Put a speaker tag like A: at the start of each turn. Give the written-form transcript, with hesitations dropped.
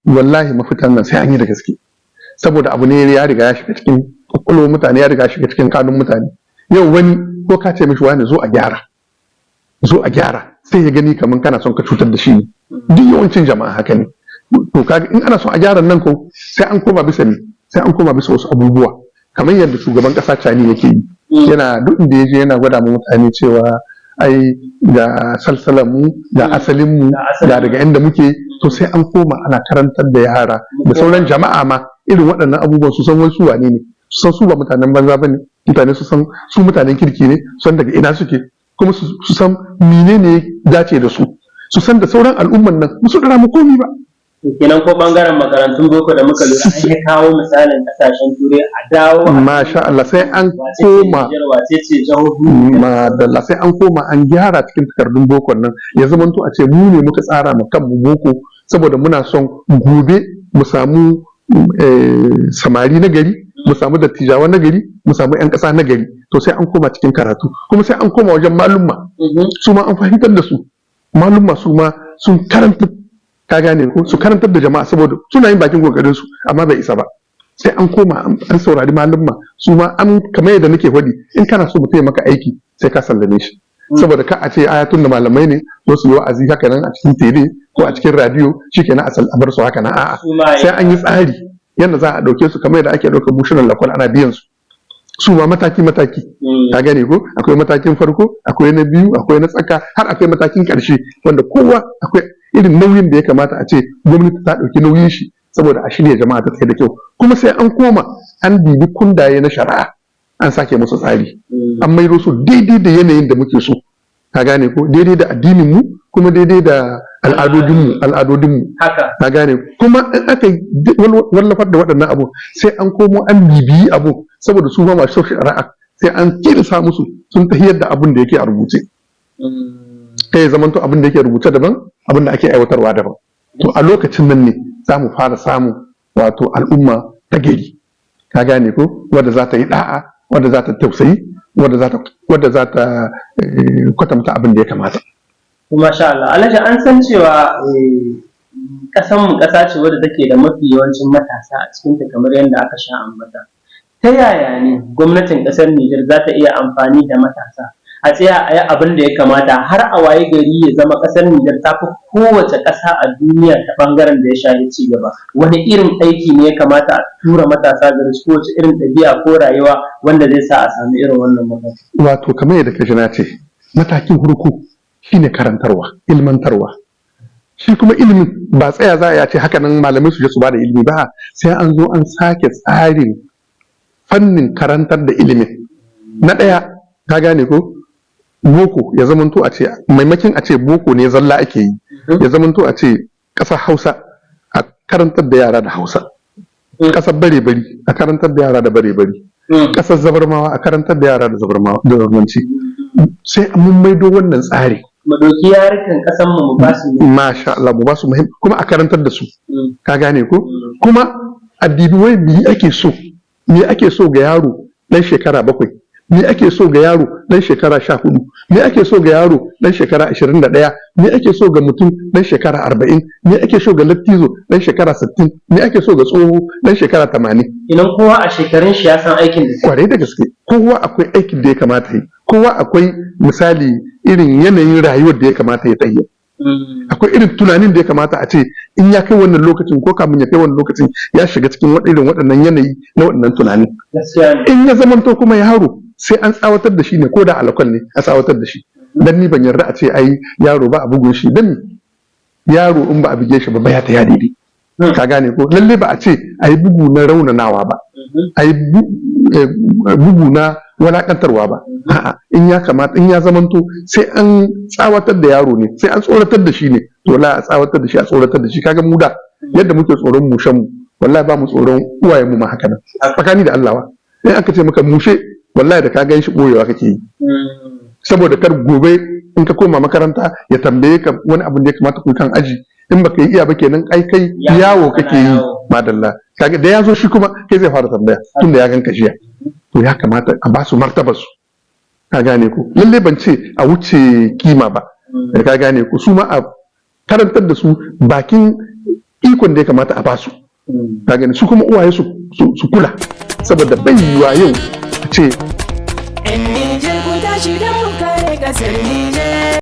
A: Wallahi mafitan nan sai an yi da gaske, saboda abu ne ya riga ya shiga cikin kwakwalwar mutane, ya riga ya shiga cikin kanun mutane. Yau wani ko ka ce mishi, "Wani, zo a gyara, zo a gyara," sai ya gani kamar kana son ka cutar da shi ne. Duk yawancin jama'a haka ne. To kaga, in ana son a gyara nan ko, sai an koma bisa ne, sai an koma bisa wasu abubuwa, kamar yadda shugaban kasa Tchiani yake yi. Yana duk inda ya je yana gwada ma mutane cewa ai ga salsalan mu, ga asalin mu, ga daga inda muke. To sai an koma ana karantar da yara da sauran jama'a ma irin waɗannan abubuwan, su san wai su wane ne, su san su ba mutanen banza bane, mutane su san su mutanen kirki ne, su san daga ina suke, kuma su san menene dace da su, su san da sauran al'umman nan ba su dara mu komi ba.
B: Kenan ko bangaren makarantun boko da muka lura, an yi kawo misalin kasashen Turai, a dawo a
A: Masha Allah, sai an
B: wace ce
A: koma
B: Nijar, wace ce jihohi.
A: Madalla, sai an koma an gyara cikin takardun bokon nan, ya zamanto a ce mu ne muka tsara ma kanmu boko, saboda muna son gobe mu samu samari na gari, mu samu dattijawa na gari, mu samu 'yan ƙasa na gari. To sai an koma cikin karatu, kuma sai an koma wajen malumma, su ma an fahimtar da su. Malumma su ma sun karanta, ka gane ko, su karantar da jama'a, saboda suna yin bakin kokarin su, amma bai isa ba. Sai an koma an saurari malumma su ma an, kamar yadda nake faɗi, in kana so mutum ya maka aiki, sai ka sallame shi, saboda ka a ce ayatun da malamai ne ko su yi wa'azi haka nan a cikin tele ko a cikin radio, shikenan a bar su haka nan. A'a,
B: su ma
A: sai an yi tsari yadda za a ɗauke su, kamar yadda ake ɗaukar mushunan lakwal, ana biyan su, su ma mataki mataki. Ka gane ko, akwai matakin farko, akwai na biyu, akwai na tsaka, har akwai matakin ƙarshe, wanda kowa akwai irin nauyin da ya kamata a ce gwamnati ta ɗauki nauyin shi, saboda a shirya jama'a ta tsaye da kyau. Kuma sai an koma an dibi kundaye na shari'a, an sake musu tsari, an maido su daidai da yanayin da muke so, ka gane ko, daidai da addinin mu, kuma daidai da al'adodinmu. Ka gane, kuma in aka yi wallafar da waɗannan abu, sai an komo an bibiyi abu, saboda su ma masu shari'a sai an tilasa musu sun tahiyar da abin da yake a rubuce, kai ya zamanto abin da yake rubuce daban, abin da ake aiwatarwa daban. To a lokacin nan ne za mu fara samu wato al'umma ta gari, ka gane ko, wadda za ta yi da'a, wadda za ta tausayi, wadda za ta kwatanta abin da ya kamata.
B: Masha Allah. Alhaji, an san cewa ƙasanmu ƙasa ce wadda take da mafi yawancin matasa a cikinta, kamar yadda aka sha ambata. Ta yaya ne gwamnatin ƙasar Nijar za ta iya amfani da matasa a tsaya a yi abin da ya kamata, har a waye gari ya zama ƙasar Nijar ta fi kowace ƙasa a duniya ta ɓangaren da ya shafi ci gaba? Wani irin aiki ne ya kamata a tura matasa gare su, ko wace irin ɗabi'a ko rayuwa wanda zai sa a sami irin wannan mataki?
A: Wato kamar yadda ka ji na ce, matakin farko shine karantarwa, ilmantarwa. Shi kuma ilimin ba tsaya za a ce haka nan malamai su je su bada ilimi ba, sai an zo an sake tsarin fannin karantar da ilimin. Na ɗaya, ka gane ko, boko ya zamanto a ce, maimakon a ce boko ne zalla ake yi, ya zamanto a ce ƙasar Hausa a karantar da yara da Hausa, ƙasar Bare-bari a karantar da yara da Bare-bari, ƙasar Zabarmawa a karantar da yara da Zabarmawa, da Zabarmanci. Sai mun maido wannan tsari.
B: Mu ɗauki yarukan ƙasanmu mu ba su.
A: Masha Allah, mu ba su muhim, kuma a karantar da su. Ka gane ko, kuma a dibi wai me ake so ga yaro dan shekara 7, me ake so ga yaro dan shekara 14, me ake so ga yaro dan shekara 21, me ake so ga mutum dan shekara 40, me ake so ga lattizo dan shekara 60, me ake so ga tsoho dan shekara 80.
B: Idan kowa a shekarun shi ya san aikin da
A: Kwarai da gaske, kowa akwai aikin da ya kamata yi, kowa akwai misali irin yanayin rayuwar da ya kamata ya tahiya, akwai irin tunanin da ya kamata a ce in ya kai wannan lokacin, ko kamun ya kai wannan lokacin, ya shiga cikin irin waɗannan yanayi na waɗannan tunanin.
B: Gaskiya ne.
A: In ya zamanto kuma yaro sai an tsawatar da shi ne, ko da alakwal ne, a tsawatar da shi, dan ni ban yarda a ce ai yaro ba a bugun shi. Dan yaro in ba a buge shi ba, ba ya ta ya daidai. Ka gane ko, lalle ba a ce a yi bugu na raunanawa ba, a yi bugu na walakantarwa ba. A'a, in ya kamata, in ya zamanto sai an tsawatar da yaro ne, sai an tsoratar da shi ne, to la a tsawatar da shi, a tsoratar da shi. Kaga mu da yadda muke tsoron mushen mu, wallahi ba mu tsoron uwayen mu ma haka nan, tsakani da Allah. Wa in aka ce maka mushe, wallahi da ka gan shi boyewa kake yi, saboda kar gobe in ka koma makaranta ya tambaye ka wani abin da ya kamata ku kan aji, in baka yi iya ba, kenan ai kai yawo kake yi. Madalla, kaga da ya zo shi kuma kai zai fara tambaya, tunda ya ganka jiya. To ya kamata a ba su martabar su, ka gane ko. Lalle ban ce a wuce kima ba, ka gane ko, su ma a karantar da su bakin Ikon da ya kamata a basu, ka gani, su kuma uwaye su kula, saboda bai yiwa yau a ce
C: 'Yan Nijar, ku tashi don mu kare ƙasar Nijar.